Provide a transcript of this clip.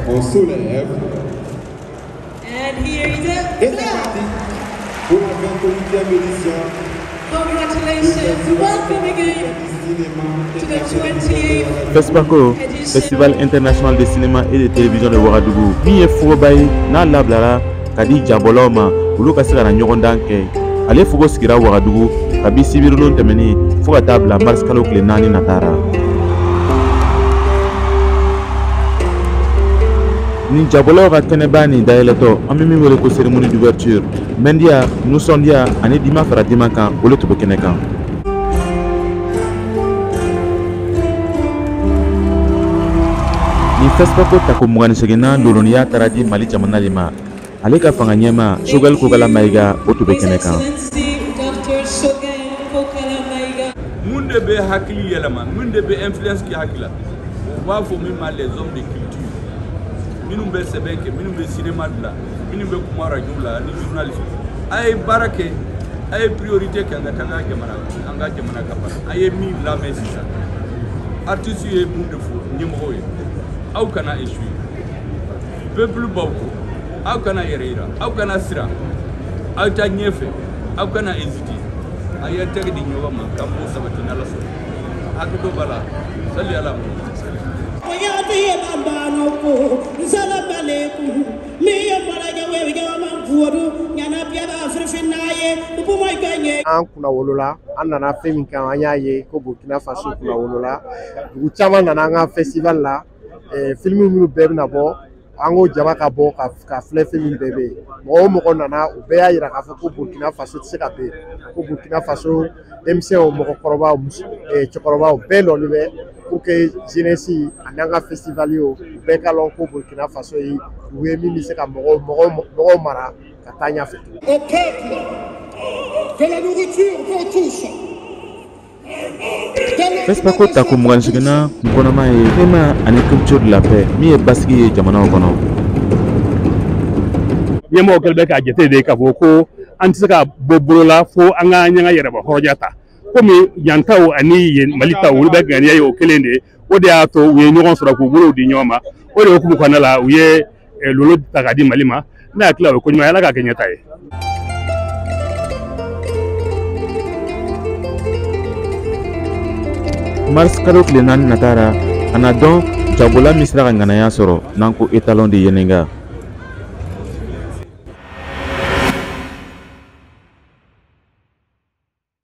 On soulève. And here is Et c'est parti pour la 28e édition. Congratulations. Welcome again to the 28th FESPACO, Festival international de cinéma et de télévision de Ouagadougou, min ye fogoba ye n'a labilara ka di jabɔlaw ma, olu ka se ka na ɲɔgɔndan kɛ. Ale fogo sigira Ouagadougou kabi sibiridon tɛmɛnen fo ka taa bila mars kalo tile 4 natara. Nin jabɔlaw ka kɛnɛba nin dayɛlɛtɔ, an bɛ min wele ko cérémonie d'ouverture, mɛndiya, nisɔndiya ani dima fara dima kan, olu tun bɛ kɛnɛ kan. Nin FESPACO tako 28nan loloniya taara di Mali jamana de ma. Ale ka fanga ɲɛma Choguel Kokalla Maïga, o tun bɛ kɛnɛ kan. Mun de bɛ hakili yɛlɛma, mun de bɛ influence kɛ hakili la, u b'a fɔ min ma les hommes de culture, minnu bɛ sɛbɛn kɛ, minnu bɛ cinéma dilan, minnu bɛ kuma radio la ani journaliste. A ye baara kɛ, a ye priorité kɛ an ka taa jamana, an ka jamana ka baara. A ye min lamɛn sisan, artiste ye mun de fɔ ɲɛmɔgɔw ye? Aw kana échouer, peuple b'aw kɔ, aw kana yɛrɛ yira, aw kana siran, aw taa ɲɛfɛ, aw kana hésiter. A ye tɛgɛ di ɲɔgɔn ma k'an b'o sabati n'Ala sɔnna. Hakɛto b'a la, sali Ala ma. An kunna wolola, an nana fɛn min kan, an y'a ye ko Burkina Faso kunna wolola. Dugu caman nana an ka festival la, film minnu bɛɛ bɛna bɔ, an ko jama ka bɔ ka filɛ fɛn min bɛɛ bɛ yen. Mɔgɔ o mɔgɔ nana, u bɛɛ y'a yira k'a fɔ ko Burkina Faso tɛ se ka bɛn, ko Burkina Faso denmisɛnw, mɔgɔkɔrɔbaw, cɛkɔrɔbaw bɛɛ lɔlen bɛ pour que jeunesse ani an ka festival ye, u bɛɛ ka lɔn ko Burkina Faso ye dugu ye min bɛ se ka mɔgɔw mara ka taa ɲɛfɛ. Au peuple, que la nourriture pour tous. FESPACO tako 28nan kun kɔnɔma ye climat ani culture de la paix, min ye basigi ye jamanaw kɔnɔ. Ɲɛmɔgɔw kɛlen bɛ k'a jate de k'a fɔ ko an tɛ se ka bɔ bolo la fo an ka ɲɛgɛn yɛrɛba hɔrɔnya ta, komi yan taw ani yen Mali taw olu bɛ ŋaniya ye o kelen de ye. O de y'a to u ye ɲɔgɔn sɔrɔ k'u bolow di ɲɔgɔn ma. O de hukumu kɔnɔna la, u ye lolo ta k'a di Mali ma. Ne hakili la o ye ko ɲuman ye, Ala k'a kɛ ɲɛta ye. Mars kalo tile 4 natara, a na dɔn jagola min sera ka ŋanaya sɔrɔ n'an ko étalon de Yennenga.